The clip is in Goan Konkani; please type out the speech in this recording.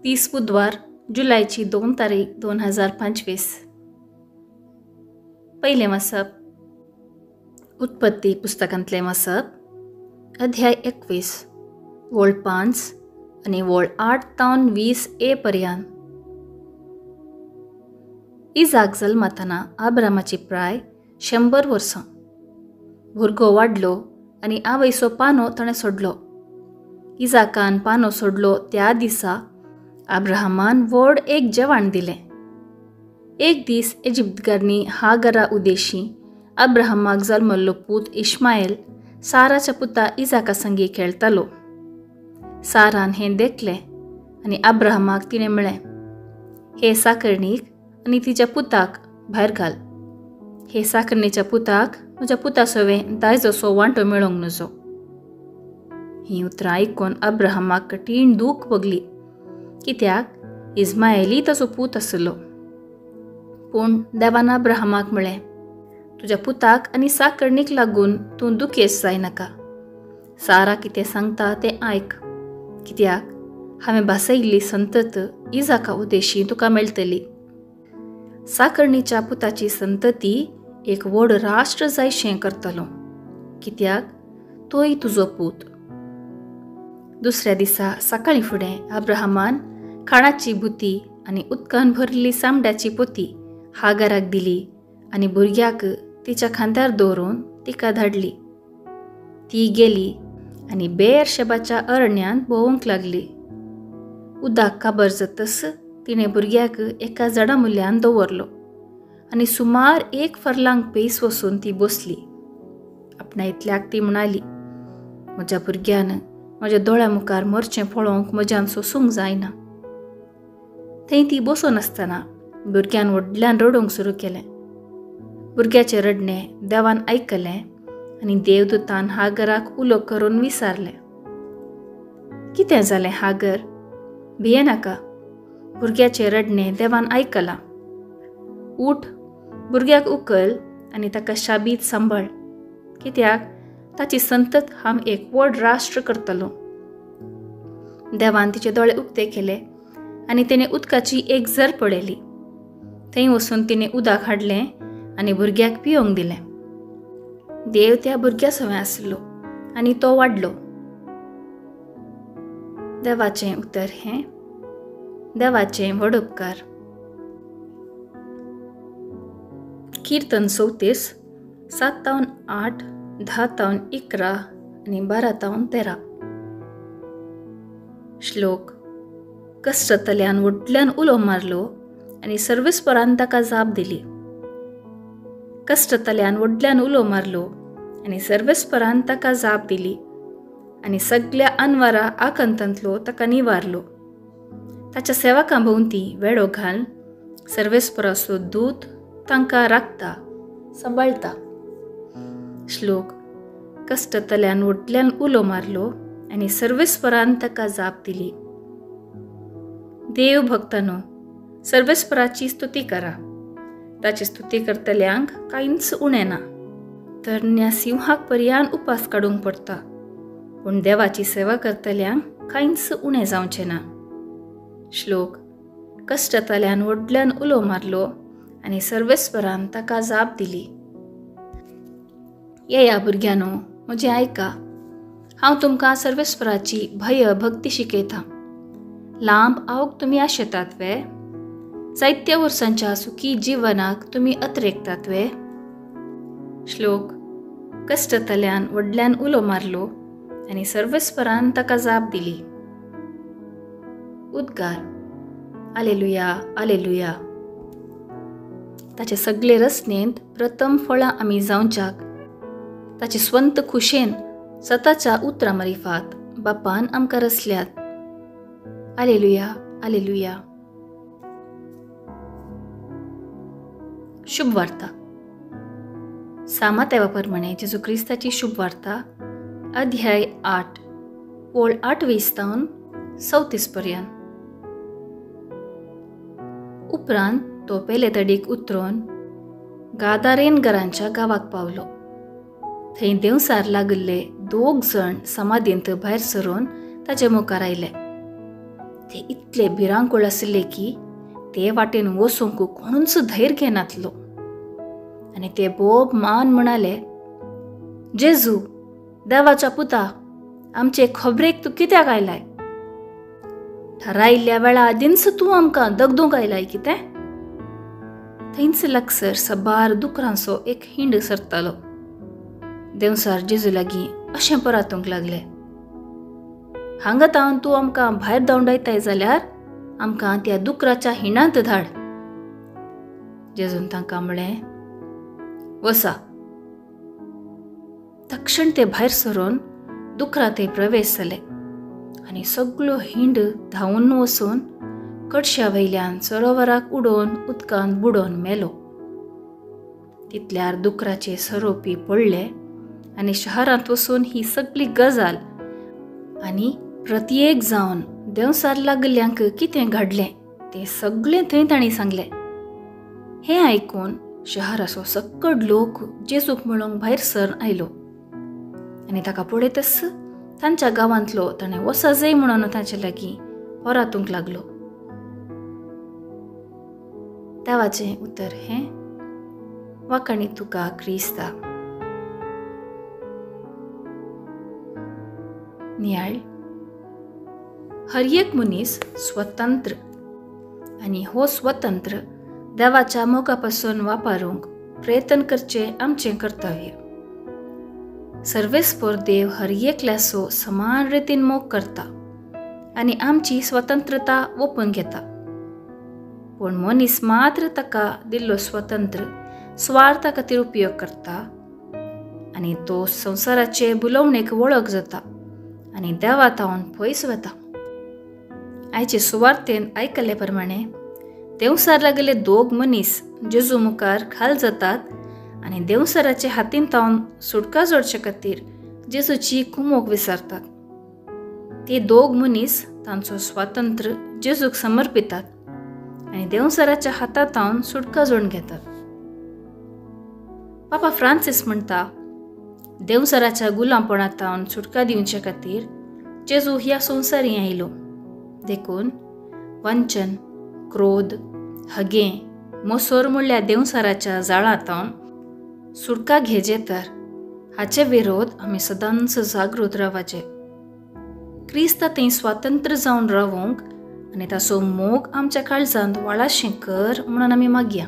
30 बुधवार जुलैची 2 तारीख 2025। पयलें वाचप उत्पत्ती पुस्तकांतलें वाचप अध्याय 21 वळ 5 आनी वळ 8 तावन 20 ए पर्यंत। इजाक जल्मताना आब्रामाची प्राय 100 वर्सां। भुरगो वाडलो आनी आवयचो पानो ताणें सोडलो। इजाकान पानो सोडलो त्या दिसा अब्राहमान व्हड एक जेवण दिलें। एक दीस इजिप्तगारनी हागरा उदेशी अब्राहमाक जल्मल्लो पूत इश्मायल साराच्या पुता इजाका संगी खेळटालो। सारान हें देखलें आनी अब्राहमाक तिणें म्हळें, हे साकरणीक आनी तिच्या पुताक भायर घाल। हे साकरणीच्या पुताक म्हज्या पुता सवें दायजोसो वांटो मेळोंक नजो। ही उतरां आयकून अब्राहमाक कठीण दूख भोगली, कित्याक इस्मायली ताचो पूत आसलो। पूण देवान अब्राहमाक म्हळें, तुज्या पुताक आनी साकरणीक लागून तूं दुखेस्त जायनाका। सारा कितें सांगता तें आयक, कित्याक हांवें भासयिल्ली संतत इजाका उदेशी तुका मेळटली। साकरणीच्या पुताची संतती एक व्हड राष्ट्र जायशें करतलो, कित्याक तोय तुजो पूत। दुसऱ्या दिसा सकाळीं फुडें अब्राहमान खाणाची बुती आनी उदकान भरिल्ली चामड्याची पोती हागराक दिली आनी भुरग्याक तिच्या खांद्यार दवरून तिका धाडली। ती गेली आनी बेरशेबाच्या अरण्यांत भोंवंक लागली। उदक काबर जातच तिणें भुरग्याक एका झाडा मुल्यान दवरलो आनी सुमार 1 फरलांग पयस वचून ती बसली। आपणा इतल्याक ती म्हणाली, म्हज्या भुरग्यान म्हज्या दोळ्या मुखार मरचें पळोवंक म्हज्यान सोसूंक जायना। थंय ती बसून आसतना भुरग्यान व्हडल्यान रडूंक सुरू केलें। भुरग्याचें रडणें देवान आयकलें आनी देवदूतान हागराक उलो करून विचारलें, कितें जालें हागर, भियेनाका, भुरग्याचें रडणें देवान आयकलां। उठ, भुरग्याक उखल आनी ताका शाबीत सांबाळ, कित्याक ताची संतत हांव एक व्हड राष्ट्र करतलो। देवान तिचे दोळे उक्ते केले आनी तिणें उदकाची एक झर पळयली। थंय वचून तिणें उदक हाडलें आनी भुरग्याक पिवंक दिलें। देव त्या भुरग्या सवें आसलो आनी तो वाडलो। देवाचें उतर हें देवाचें व्हड उपकार। कीर्तन 34 7 तावन 8 10 तावन 11 आनी 12 तावन 13। श्लोक कश्टतल्यान व्हडल्यान उलो मारलो आनी सर्वेस्परान ताका जाप दिली। कश्टतल्यान व्हडल्यान उलो मारलो आनी सर्वेस्परान ताका जाप दिली आनी सगल्या अनवारा आकांतांतलो ताका निवारलो। ताच्या सेवकां भोंवती वेडो घाल सर्वेस्पराचो दूत तांकां राखता सांबाळटा। श्लोक कश्टतल्यान व्हडल्यान उलो मारलो आनी सर्वेस्परान ताका जाप दिली। देव भक्तानो, सर्वेस्पराची स्तुती करा, ताची स्तुती करतल्यांक कांयच उणें ना। तरण्या सिंहाक पर्यान उपास काडूंक पडटा, पूण देवाची सेवा करतल्यांक कांयच उणें जावचें ना। श्लोक कश्टतल्यान व्हडल्यान उलो मारलो आनी सर्वेस्परान ताका जाप दिली। येया भुरग्यांनो, म्हजें आयका, हांव तुमकां सर्वेस्पराची भय भक्ती शिकयतां। लांब आवक तुमी आशेतात वे? जायत्या वर्सांच्या सुखी जिवनाक तुमी अत्रेकतात वे? श्लोक कश्टतल्यान व्हडल्यान उलो मारलो आनी सर्वेस्परान ताका जाप दिली। उद्गार आलेलुया आलेलुया। ताचे सगळे रचनेंत प्रथम फळां आमी जावच्याक ताचे स्वंत खुशेन सताच्या उतरां मारिफात बापान आमकां रचल्यात। आलेलुया आलेलुया। शुभ वार्ता। सामातेवा प्रमाणे जेजू क्रिस्ताची शुभ वार्ता अध्याय 8 ओळ 28 तावन 34 पर्यंत। उपरांत तो पेले तडीक उतरून गादारेन घरांच्या गांवाक पावलो। थंय देंवसार लागिल्ले 2 जण समाधींत भायर सरून ताचे मुखार आयले। ते इतले भिरांकूळ आशिल्ले की ते वाटेन वचूंक कोणूच धैर्य घेनातलो. आनी ते बोब मान म्हणाले, जेजू देवाच्या पुता, आमचे खबरेक तूं कित्याक आयलाय? ठरायिल्ल्या वेळा आदींच तूं आमकां दगदूंक आयलाय कितें? थंयच लागसर सबार दुकरांचो एक हिंड सरतालो. देंवसार जेजू लागीं अशें परातूंक लागले, हांगा तावन तूं आमकां भायर धांवडायताय जाल्यार आमकां त्या दुकराच्या हिंडांत धाड. जेजून तांकां म्हळें, वसा. तक्षण ते भायर सरून दुकरा थंय प्रवेश जाले आनी सगळो हिंड धांवून वचून कडश्या वयल्यान सरोवराक उडोवन उदकांत बुडोवन मेलो. तितल्यार दुकराचे सरोपी पडले आनी शहरांत वचून ही सगळी गजाल आनी प्रत्येक जावन देंवसार लागल्ल्यांक कितें घडलें तें सगळें थंय तांणी सांगलें. हें आयकून शहराचो सक्कड लोक जेजूक मेळोवंक भायर सर आयलो आनी ताका पळयतच तांच्या गांवांतलो ताणें वसा जाय म्हणून तांचे लागीं परातूंक लागलो. देवाचें उतर हें. वाखाणी तुका क्रिस्ता. नियाळ. हर एक मनीस स्वतंत्र आनी हो स्वतंत्र देवाच्या मोगा पासून वापरूंक प्रयत्न करचें आमचें कर्तव्य. सर्वेस्पोर देव हर एकल्याचो समान रितीन मोग करता आनी आमची स्वतंत्रता ओपून घेता. पूण मनीस मात्र ताका दिल्लो स्वतंत्र स्वार्था खातीर उपयोग करता आनी तो संवसाराचे बुलोवणेक वळख जाता आनी देवा तावन पयस वता. आयचे सुवार्तेन आयकल्ले प्रमाणे देंवसार लागले दोग मनीस जेजू मुखार खाल जातात आनी देंवसाराचे हातीन तावन सुटका जोडचे खातीर जेजूची कुमोक विसरतात. ते दोग मनीस तांचो स्वातंत्र्य जेजूक समर्पितात आनी देंवसाराच्या हाता तावन सुटका जोडून घेतात. पापा फ्रांसीस म्हणटा, देंवसाराच्या गुलामपणा तावन सुटका दिवचे खातीर जेजू ह्या संवसारी आयलो. देखून वंचन, क्रोध, हगें, मोसोर म्हणल्यार देंवसाराच्या जाळां तावन सुटका घेजे तर हाचे विरोध आमी सदांच जागृत रावचे. क्रिस्ता थंय स्वातंत्र्य जावन रावोंक आनी ताचो मोग आमच्या काळजांत वाळाशें कर म्हणून आमी मागया.